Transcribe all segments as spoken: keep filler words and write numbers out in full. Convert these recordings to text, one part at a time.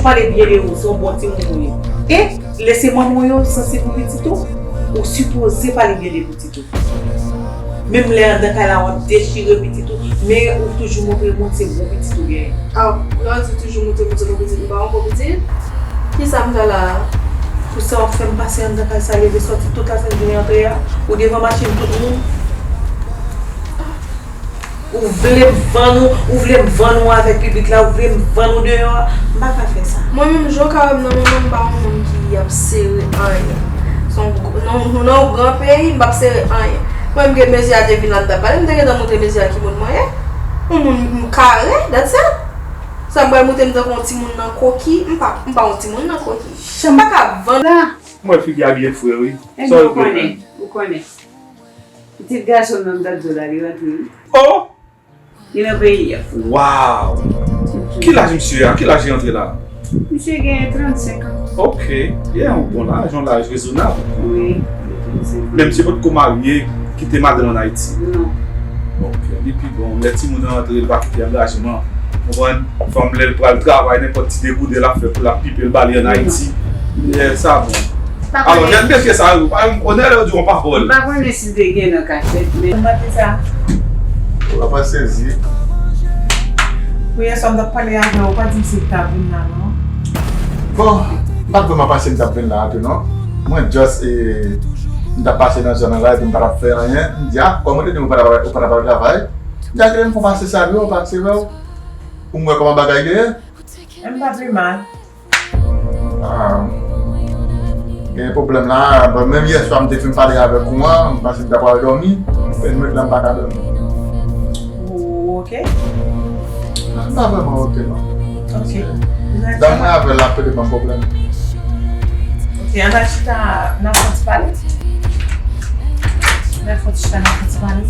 Pale byen de ou, se yon bon timoun ou ye. E lè se manman w yo sansib pou pitit ou, ou sipoze pale byen de pitit ou. Menm lè anndan kay la w ap dechire pitit ou, men ou toujou montre moun se bon pitit ou genyen. Ah, lè w di toujou montre moun se bon pitit, m pa yon bon pitit? Kisa m fè la a? Pou sa w ap fè m pase anndan kay sa, leve sòti tout lasenn jounen antre a, ou devan machin tout moun. Ou vle m vann ou, ou vle m vann ou avèk piblik la, ou vle m vann ou deyò a, m pa ka fè sa. Mwen menm, jan w ka wè m nan moman, m pa yon moun ki ap sere anyen. Se yon gr-, nan, nan yon gran peyi, m p ap sere anyen. Mwen menm, ke mesye a te vin la, m t ap pale, m te gentan montre mesye a ki moun mwen ye. Yon moun m kare, that's it. Sa m pral montre m tankou yon timoun nan koki, m pa, m pa yon timoun nan koki. M pa ka vann. Mwen figi a byen fre, wi. Sa w konnen, ou konnen. Pitit gason m nan m t ap di w la, li rantre, wi. Oh! Li nan peyi a. Wow! Ki laj misye a? Ki laj li antre la? Misye gen trannsenk an. Ok. Yeah, yon bon laj, yon laj rezonab. Wi, trannsenk an. Men misye potko marye, kite madanm ann Ayiti? Non. Ok, li pi bon. Lè timoun nan antre, li pa kite angajman. Konprann? Fanm lè l pral travay, nenpòt ti degouden l ap fè pou l ap pipe l ba li ann Ayiti. Yeah, sa bon. Alò, jan mesye sa yo, pa yon onè lè yo di yon pawòl. M pa konnen si l te gen nan kachèt, men. Ou pa te sa. Ou pa sezi. Pou yè swa m t ap pale avè w, ou pa di m si l t ap vin la, non. Bon, m pa t vrèman panse m t ap vin la tou, non. Mwen just, eh, m t ap pase nan zòn nan la, epi m pa t ap fè anyen. M di, ah, kòm ou te di m ou pa t ap, ou pa t ap al travay, m di, ah, kite m fè pase salu w, pase wè w. Pou m wè kòman bagay yo ye. M pa pi mal. Ah, gen pwoblèm la. Bon, menm yè swa, m te fin pale avèk ou an, m panse m ta pral dòmi. Epi m ret la, m pa ka dòmi. Ou oke? M pa vrèman oke, non. Oke. Dam mwen avè l ap pede ban m pwoblèm. Oke, ann al chita, n ap fè ti pale. N ap fè ti chita, n ap fè ti pale.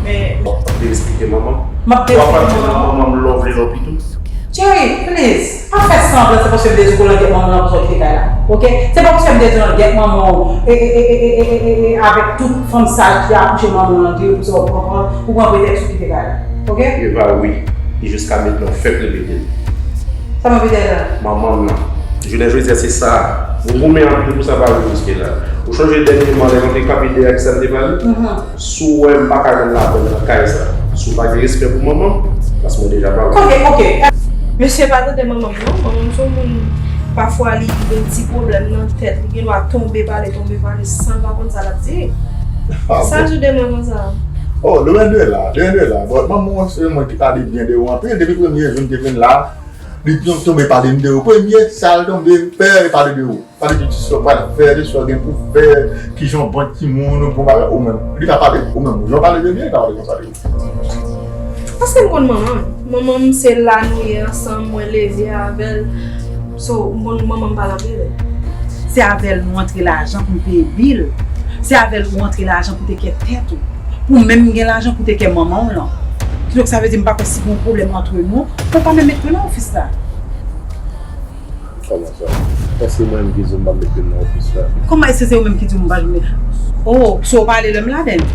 Men. Bon, w ap derespekte manman m. M ap derespekte manman m. W ap pale de manman m lè w vle lè w pitit. Jerry, please, pa fè sanblan se paske m te di w pou langyèt manman w lan pou sa w kite kay la. Oke? Se pa paske m te di w langyèt manman w, e, e, avèk tout fanm sal ki akouche manman w lan, ki pou sa w pran, pran, ou pran pretèks ou kite kay la. Oke? Eva, wi. E jiska mentnan, w fèk repete l. Sa m repete l la? Manman m nan. Jounen jodi a, se sa. Ou goumen anpil pou sa pa vin jiske la. Ou chonje dènyèman lè nou te kanpe dèyè ak sa n te pale? Mhm. Si w wè m pa ka jwenn ladann nan kay sa, si w pa gen respè pou manman m, paske mwen deja pale. Oke, oke. Mesye pa tande manman m non. Manman m se yon moun, pafwa li gen ti pwoblèm nan tèt, li gen dwa tonbe pale, tonbe pale, san l pa konn sa l ap di. Ah, sa bon. Sa l di w de mwen konsa? Oh, loin de là, loin de là. Bon, manman w se yon moun ki pale byen de ou anpil. Depi premye jou m te vin la, li tonbe pale m de ou. Premye, sa l tonbe fè, e pale de ou. Pale de ti sa w pral fè, de sa w gen pou fè, kijan w bon timoun, ou bon bagay, ou menm. Li pa pale, ou menm, jan w pale de li, li pa pale konsa de ou. Paske m konn manman m. Manman m se la nou ye ansanm, mwen leve avè l. So, m konn manman m pale anpil. Se avè l nou antre lajan pou n peye bil. Se avè l ou antre lajan pou te kè tèt ou. Pou menm gen lajan pou te kè manman w lan. Kidonk, sa vle di m pa kwè si gen yon pwoblèm antre nou, pou w pa menm met men nan ofis la. Kòman sa? Èske mwen menm ki di w m p ap met men nan ofis la? Kòman èske se ou menm ki di m m pa janm met? Oh, so w pa ale lè m ladann?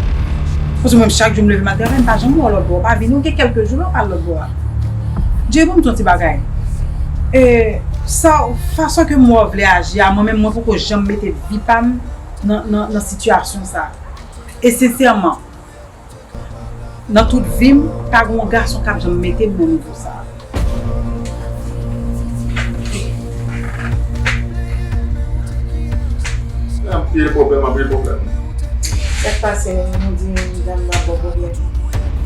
Paske mwen menm chak jou m leve m al travay, m pa janm wè w lòt bò. W pa vini, ou gen kèlke jou la w pa al lòt bò a. Jerry, ban m di w yon ti bagay. E, sa, fason ke m wè w vle aji a, mwen menm mwen poko janm mete vi pa m nan, nan, nan sitiyasyon sa. E sensèman, nan tout vi m, pa gen yon gason k ap janm mete m nan nivo sa a. Anpil pwoblèm, anpil pwoblèm. Sa k pase, nou di dam nan bon pwoblèm.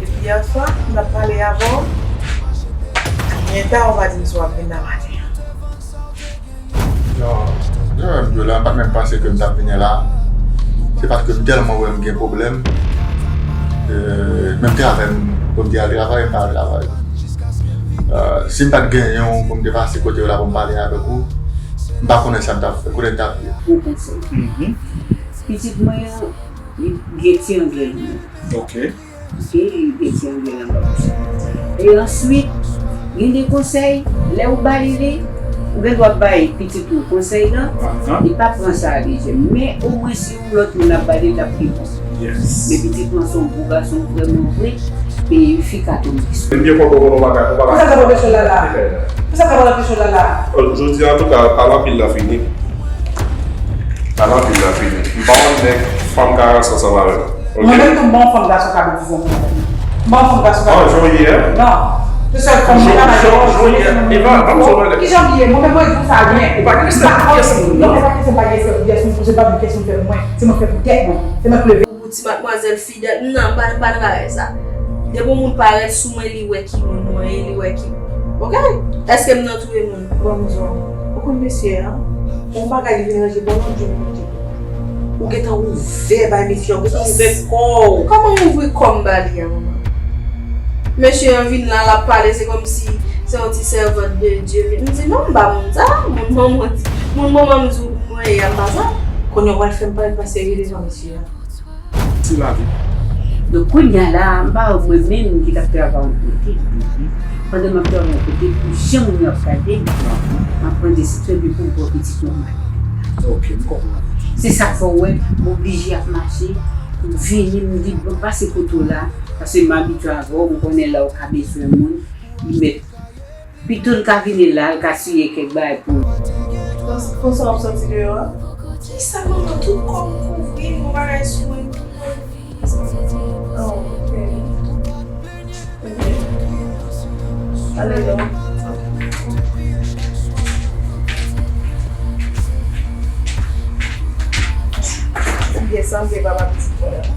Depi yè swa, m t ap pale avè w. Byen ta, ou pa di m si w ap vin nan maten an. Non, jan m di w la, m pa t menm panse ke m t ap vini la. Se paske m tèlman wè m gen pwoblèm. E, menm travay m, pou m te al travay, m pa al travay. E, si m pa t genyen w pou m te pase kote w la pou m pale avèk ou, m pa konnen sa m t ap fè, kote m t ap ye. Yon konsèy. Mhm. Pitit mwen an, li gen ti anglè li menm. Ok. Ok, li gen ti anglè nan bouch. E answit, gen de konsèy, lè ou ba li li, ou gen dwa bay pitit ou konsèy lan, li pa pran sa a lejè. Men omwen si yon lòt moun ap ba li, l ap pi bon. Yes. Men pitit mwen se yon bon gason vrèman vre. Peyi fi katolik. M byen kontan w konn yon bagay, yon bagay. Pou sa k ap anpeche w la la? Pou sa k ap anpeche w la la? Jodi a, antouka, pale anpil la fini. Pale anpil la fini. M pa yon nèg fanm ka ranse ansanm avè m. Mwen menm tou, m pa yon fanm gason ka betize ansanm avè m. M pa yon fanm gason ka. Ah, jan w ye a? Non. Se sèl fanm mwen ka betize. Jan w ye a? Eva, ban m di w yon bagay. Kijan m ye? Mwen menm mwen di w sa byen. Ou pa gen respè pou pyès moun, non. Non, se pa kesyon pa gen respè pou pyès moun, se pa yon kesyon fè pou mwen. Se mwen k fè pou tèt mwen. Se mwen k leve. Pou ti madmwazèl fidèl, m nan, m pa nan bagay sa. Depi yon moun parèt sou mwen, li wè ki moun mwen ye, li wè ki. Oke? Èske m nan touye moun? Bon, m di w, ou konn mesye a, yon bagay li vin ranje bon lòt jou li manje. Ou gentan ouvè bay mesye a, ou gentan ouvè kò w. Kòman m ouvri kò m ba li a, manman? Mesye an vin la, l ap pale, se kòmsi se yon ti sèvant de Dye. M di, non, m pa moun sa, moun manman, moun manman m di w mwen ye a, m pa sa. Kounye a w pral fè m parèt pa serye devan mesye a. Se lavi. Donk, kounye a la, m pa wè mwen menm ki t ap travay yon kote. Pandan m ap travay yon kote, pou jan moun yo ap gade m, m ap pran desizyon de pou m pran pitit mwen m ale. Ok, m konprann. Se sa k fè w wè, m oblije ap mache, m vini, m di, bon, pase kote w la, paske m abitye avè w, m konnen lè w ka bezwen moun, li mèt Pito l ka vini la, l ka siye kèk bagay pou ou. Konsa w ap sòti deyò a? Kisa, manman? Tout kò m kouvri m, gon bagay sou mwen. Oh, ok. Ok. Ale non. Yes, I'm good, papa.